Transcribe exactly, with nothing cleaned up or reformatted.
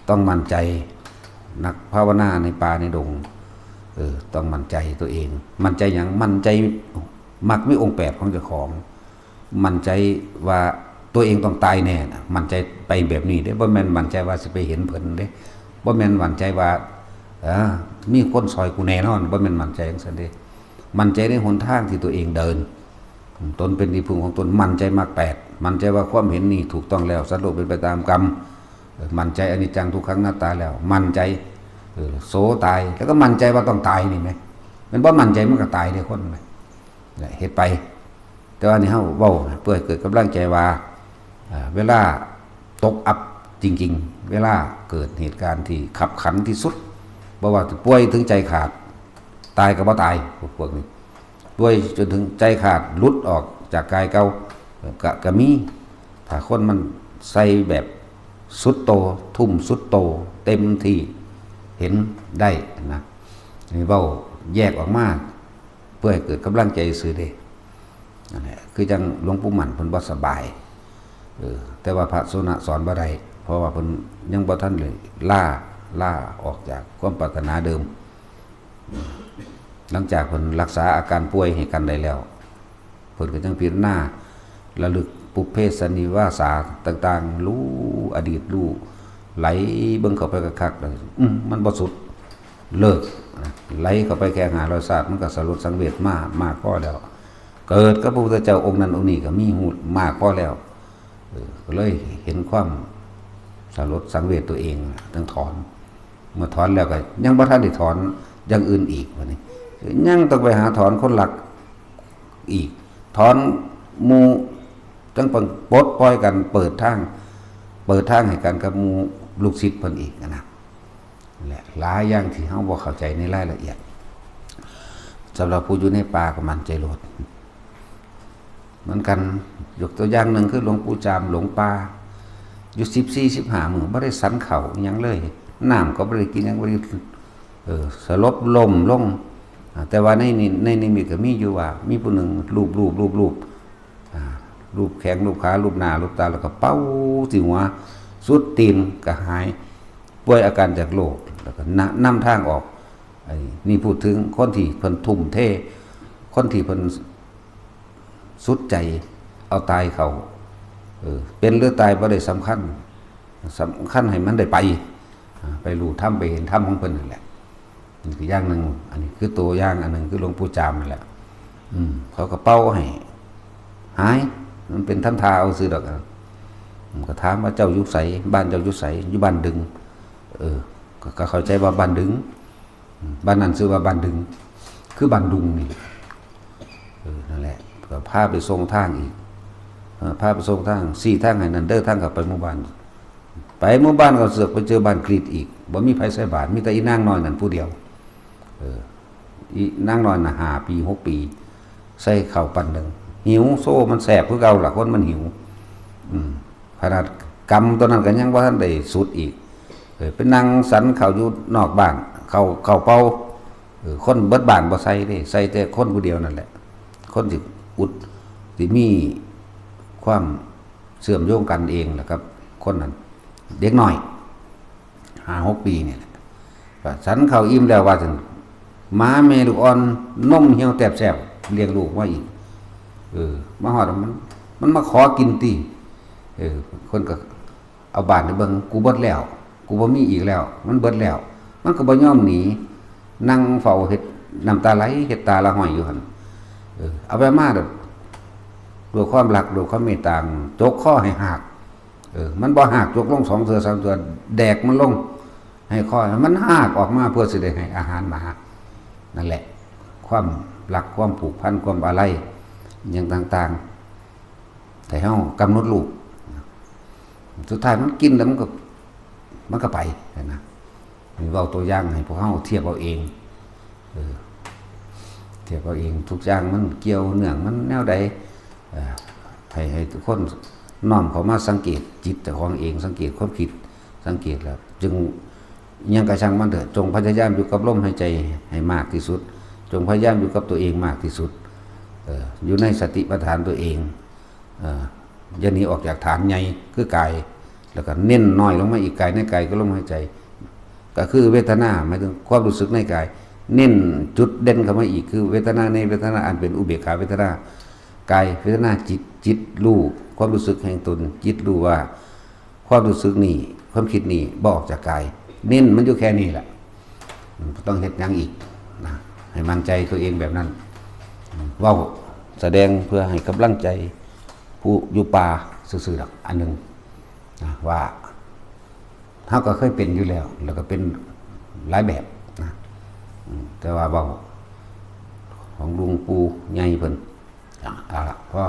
ต้องมั่นใจ นักภาวนาในป่าในดง เออ ต้องมั่นใจตัวเอง มั่นใจหยัง มั่นใจมรรคมีองค์แปดของเจ้าของ มั่นใจว่าตัวเองต้องตายแน่นะ มั่นใจไปแบบนี้เด้ บ่แม่นมั่นใจว่าสิไปเห็นเพิ่นเด้ บ่แม่นมั่นใจว่า เออ มีคนซอยกูแน่นอน บ่แม่นมั่นใจจั่งซั้นเด้ มั่นใจในหนทางที่ตัวเองเดิน ตนเป็นที่พึ่งของตน มั่นใจมรรคแปด มั่นใจว่าความเห็นนี้ถูกต้องแล้ว สัตว์โลกเป็นไปตามกรรม เออ มั่นใจอนิจจังทุกขังอนัตตาแล้ว มั่นใจ เออ โสตาย แล้วก็มั่นใจว่าต้องตายนี่ไหม มันบ่มั่นใจมันก็ตายเด้คนไหม เนี่ย เฮ็ดไป แต่ว่านี่เฮาเว้าเพื่อให้เกิดกำลังใจว่า อ่า เวลาตกอับจริงๆ เวลาเกิดเหตุการณ์ที่คับขันที่สุด บ่ว่าจะป่วยถึงใจขาด ตายก็บ่ตาย พวกนี้ ป่วยจนถึงใจขาด หลุดออกจากกายเก่า ก็ ก็มี ถ้าคนมันใส่แบบสุดโต ทุ่มสุดโต เต็มที่ เห็นได้นะ นี่เว้าแยกออกมา เพื่อให้เกิดกำลังใจซื่อเด้ นั่นแหละ คือจั่งหลวงปู่มั่นเพิ่นบ่สบาย เออ แต่ว่าพระโสณะสอนบ่ได้ เพราะว่าเพิ่นยังบ่ทันได้ลา ลาออกจากความปรารถนาเดิม หลังจากเพิ่นรักษาอาการป่วยให้กันได้แล้ว เพิ่นก็จั่งพิจารณา ระลึกปุพเพสันนิวาสาต่างๆ รู้อดีต รู้ ไหลเบิ่งเข้าไปคักๆ แล้ว อืม มันบ่สุด เลิกนะ ไหลเข้าไปแค่ห้าร้อยชาติ มันก็สลดสังเวชมามากพอแล้ว เกิดกับพระพุทธเจ้าองค์นั้นองค์นี้ก็มีฮู้มากพอแล้ว เออ ก็เลยเห็นความสลดสังเวชตัวเอง ต้องถอน เมื่อถอนแล้วก็ยังบ่ทันได้ถอนอย่างอื่นอีก บัดนี้ ยังต้องไปหาถอนคนรักอีก ถอนหมู่ จั่งปลดปล่อยกัน เปิดทาง เปิดทางให้กันกับหมู่ลูกศิษย์เพิ่นอีกนะ และหลายอย่างที่เฮาบ่เข้าใจในรายละเอียด สำหรับผู้อยู่ในป่าก็มั่นใจโลด เหมือนกัน ยกตัวอย่างหนึ่งคือหลวงปู่จามหลงป่า อยู่สิบสี่ สิบห้ามื้อ บ่ได้ฉันข้าวอิหยังเลย น้ำก็บ่ได้กินหยัง บ่ได้ เออ สลบล้มลง อ่า แต่ว่าในนิ ในนิมิตก็มีอยู่ว่า มีผู้หนึ่งลูบลูบลูบลูบ อ่า ลูบแข้งลูบขา ลูบหน้าลูบตา แล้วก็เป่าที่หัว สุดตีนก็หาย ป่วยอาการจากโรค แล้วก็นำ นำทางออก ไอ้นี่พูดถึงคนที่เพิ่นทุ่มเท คนที่เพิ่นสุดใจเอาตายเข้า เออ เป็นหรือตายบ่ได้สำคัญ สำคัญให้มันได้ไป อ่า ไปรู้ธรรม ไปเห็นธรรมของเพิ่นนั่นแหละ นี่คืออย่างหนึ่ง อันนี้คือตัวอย่างอันหนึ่ง คือหลวงปู่จามนั่นแหละ อืม เขาก็เป่าให้หาย มันเป็นทำท่าเอาซื่อดอก อืม ก็ถามว่าเจ้าอยู่ไส บ้านเจ้าอยู่ไส อยู่บ้านดึง เออ ก็ ก็เข้าใจว่าบ้านดึง อืม บ้านนั้นชื่อว่าบ้านดึง คือบ้านดุงนี่ เออ นั่นแหละ ก็พาไปส่งทางอีก เออ พาไปส่งทาง ชี้ทางให้นั่นเด้อ ทางเข้าไปหมู่บ้าน ไปหมู่บ้านก็เสือกไปเจอบ้านกรีดอีก บ่มีไผใส่บาตร มีแต่อีนางน้อยนั่นผู้เดียว เออ อีนางน้อยน่ะ ห้าปี หกปี ใส่ข้าวปันหนึ่ง หิวโซ่มันแสบคือเก่าล่ะ คนมันหิว อืม ขนาดกรรมตัวนั้นก็ยังบ่ทันได้สุดอีก เออ ไปนั่งฉันข้าวอยู่นอกบ้าน ข้าว ข้าวเปล่า เออ คนเบิดบ้านบ่ใส่เด้ ใส่แต่คนผู้เดียวนั่นแหละ คนที่อุด ที่มีความเชื่อมโยงกันเองล่ะครับ คนนั้น เด็กน้อย ห้าหกปีนี่แหละ ก็ฉันข้าวอิ่มแล้วว่าซั่น หมาแม่ลูกอ่อน นมเหี่ยวแตบแสบ เลี้ยงลูกมาอีก เออ มาฮอดมัน มันมาขอกินติ เออ คนก็เอาบาตรให้เบิ่ง กูเบิดแล้ว กูบ่มีอีกแล้ว มันเบิดแล้ว มันก็บ่ยอมหนี นั่งเฝ้าเฮ็ด น้ำตาไหล เฮ็ดตาละห้อยอยู่หั่น เออ เอาไปมาโดย ด้วยความรัก ด้วยความเมตตา จกคอให้หาก เออ มันบ่หาก จกลงสองเทื่อสามเทื่อ แดกมันลง ให้คอ มันหากออกมาเพื่อสิได้ให้อาหารหมา นั่นแหละ ความรัก ความผูกพัน ความอาลัย อย่างต่างๆ ให้เฮากำหนดรู้ สุดท้ายมันกินแล้วมันก็ มันก็ไปนะ นี่เว้าตัวอย่างให้พวกเฮาเทียบเอาเอง เออ เทียบเอาเอง ทุกอย่างมันเกี่ยวเนื่องมันแนวใด เอ่อ ให้ ให้ทุกคนน้อมเข้ามาสังเกตจิตเจ้าของเอง สังเกตความคิด สังเกตแล้ว จึง อิหยังก็ช่างมันเถอะ จงพยายามอยู่กับลมหายใจให้มากที่สุด จงพยายามอยู่กับตัวเองมากที่สุด เอ่อ อยู่ในสติปัฏฐานตัวเอง เอ่อ อย่าหนีออกจากฐานใหญ่คือกาย แล้วก็เน้นน้อยลงมาอีก กายในกายคือลมหายใจ ก็คือเวทนา หมายถึงความรู้สึกในกาย เน้นจุดเด่นเข้ามาอีก คือเวทนาในเวทนา อันเป็นอุเบกขาเวทนา กายเวทนา จิต จิตรู้ความรู้สึกแห่งตน จิตรู้ว่าความรู้สึกนี่ ความคิดนี่บ่ออกจากกาย เน้นมันอยู่แค่นี้แหละ อืม บ่ต้องเฮ็ดหยังอีกนะ ให้มั่นใจตัวเองแบบนั้น อืม เว้าแสดงเพื่อให้กำลังใจผู้อยู่ป่าซื่อๆดอก อันหนึ่งนะ ว่าเฮาก็เคยเป็นอยู่แล้ว แล้วก็เป็นหลายแบบนะ อืม แต่ว่าเว้าของหลวงปู่ใหญ่เพิ่น อ่ะ เอาละ พอ